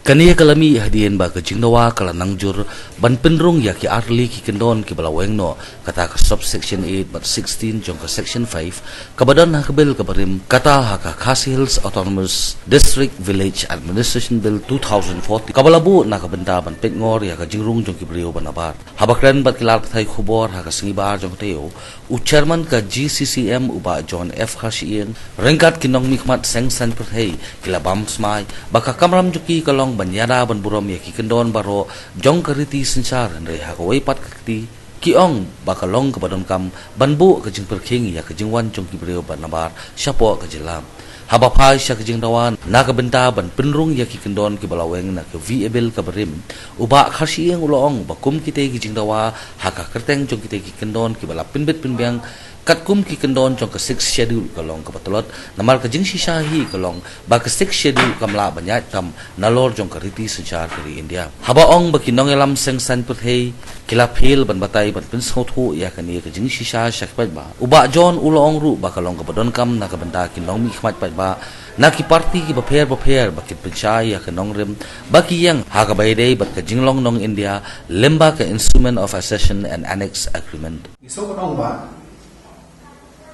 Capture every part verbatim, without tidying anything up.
Kane ka la mih hadien ba ka jingdawa ka la nang jur ban pynrung ïa ki artylli ki kyndon kiba la weng noh, kata ka subsection eight bad sixteen jong ka section five, kaba don ha ka bill kaba rim, kata ha ka Khasi Hills Autonomous District Village Administration Bill two thousand fourteen, kaba la buh na ka bynta ban pynngor ïa ka jingrung jong ki briew ba nabar. Haba kren bad ki lad pathai khubor ha ka sngi Baar jong ka taïew, u chairman ka G C C M u Bah John F Kharshiing, ryngkat ki nongmihkhmat seng saiñ pyrthei, ki la bam smai ba ka kamram jong ki ka long ban ïada ban burom ïa ki kyndon baroh jong ka riti synshar, hynrei ha kawei pat ka kti ki ong ba ka long kaba donkam ban buh ka jingpyrkhing ïa ka jingwan jong ki briew ba nabar shapoh ka jylla. Haba phai sha ka jingdawa na ka bynta ban pynrung ïa ki kyndon kiba la weng na ka VA Bill kaba rim, u Bah Kharshiing u la ong ba kum kitei ki jingdawa ha ka kyrteng jong kitei ki kyndon kiba la pynbit pynbiang katkum ki kyndon jong ka Sixth Schedule ka long kaba tlot, namar ka jingshisha hi ka long ba ka Sixth Schedule kam lah ban ïaid tam nalor jong ka riti synshar ka ri India. Haba ong ba ki nongïalam seng saiñ pyrthei ki la fail ban batai ban pynsngewthuh ïa kane ka jingshisha sha ki paidbah, u Bah John u la ong ruh ba ka long kaba donkam na ka bynta ki nongmihkhmat paidbah na ki parti kiba pher bapher ba kin pynshai ïa ka nongrim ba ki ïeng ha kaba ïadei bad ka jinglong nong India lyngba ka Instrument of Accession and Annex Agreement. Ngi sngewbha ong ba,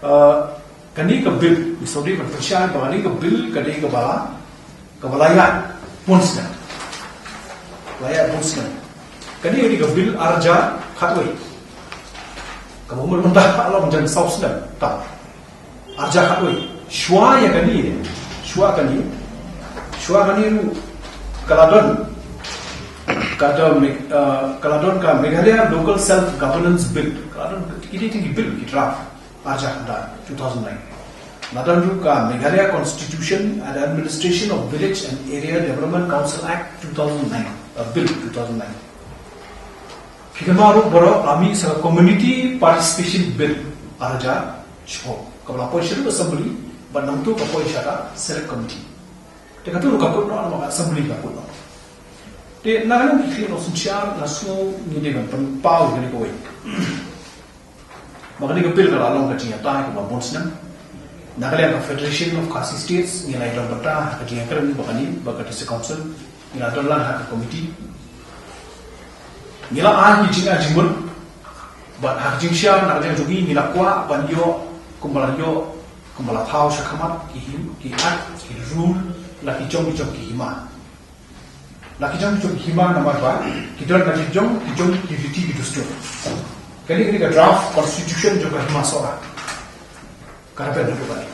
uh, kane ka bill, ngi sngewdei ban pynshai ba kane ka bill ka dei kaba, kaba la ïaid bun snem. La ïaid bun snem. Kane ka dei ka bill arhajar khatwei. Kaba mut mynta ka long jan saw snem tam. Arhajar khatwei. Shuwa ïa kane, shuwa kane, shuwa kane ruh ka la don, ka don Me-, uh, ka la don ka Meghalaya Local Self Governance Bill. Ka la don ki dei ki bill ki draft arhajar khatar, two thousand nine. La don ruh ka Meghalaya Constitution and Administration of Village and Area Development Council Act two thousand nine, uh, Bill two thousand nine. Phi kynmaw ruh baroh la mih sa ka Community Participation Bill arhajar shiphew, kaba la poi sha ka Assembly bad nangta ka poi sha ka Select Committee. Te kata ruh ka kut noh, namar ka Assembly ka kut noh. Te na ka liang ki khlieh nongsynshar nga sngew ngi dei ban pynpaw ïa kane kawei. Ba kane ka bill ka la long ka jingïatai kaba bun snem. Na ka liang ka Federation of Khasi States ngi la ïadon bynta ha ka jingïakren bad kane, bad ka District Council, ngi la don lang ha ka committee. Ngi la ai ki jingai jingmut bad ha ka jingshisha na ka liang jong ngi ngi la kwah ban ïoh kumba la ïoh, kumba la thaw sha khmat ki him, ki act, ki rule, la ki jong ki jong ki hima. La ki jong ki jong ki hima namar ba ki don la ki jong ki jong ki riti ki dustur. Kane ka dei ka draft constitution jong ka Hima Sohra. Ka refer na ka bani.